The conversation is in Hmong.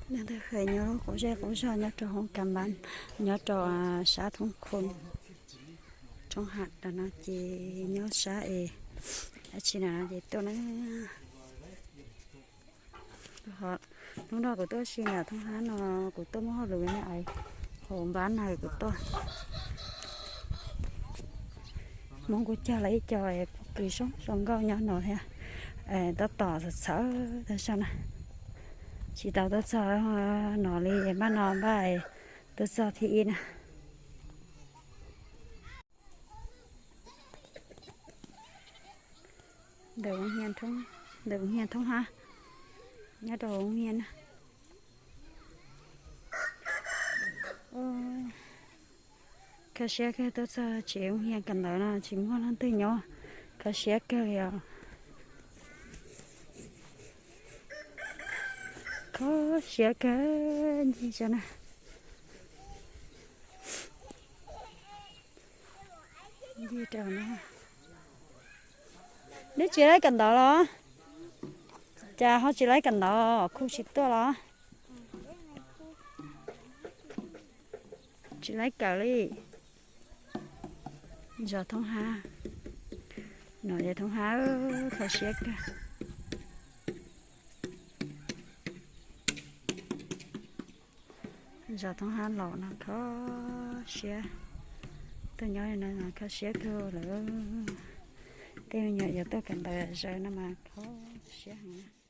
Neeg twb nyob lub qub zej qub zog nyob rau hauv Kam Npav, nyob rau sab thoob khu, thoob ham no ces nyob sab es dab tsi na no ces tuaj na. Hnub no kuv tuaj si ntawm thoob hab no, kuv tuaj muab hauj lwm na, hauv npab na kuv tuaj. Hmoob kuj cog lawv ib co pob kws zoo zoo nkauj nyob no thiab, tab tom txhawv txhawv tag zog na. Tsis tau tuaj txog no li, npaj no npaj tuaj txog thib ib na. Ntawm, ntawm Hoob Hia thoob hab, nyob rau Hoob Hia na. Kho siab kawg, tuaj txog tsev Hoob Hia kawm ntawv no tsis muaj leej twg nyob, kho siab kawg li os. Kho siab kawg, ncig tso na. Ncig rau no. Neb tsis laib kawm ntawv los? Cas ho tsis laib kawm ntawv, khu tsis tuaj los? Tsis laib kawm li. Zos Thoob Hab no, yog Thoob Hab kho siab kawg. Zos Thoob Hab laus no kho siab, tuaj nyob li no kho siab kawg lawm. Tej me nyuam yaus tuaj kawm ntawv zaws no mas kho siab heev.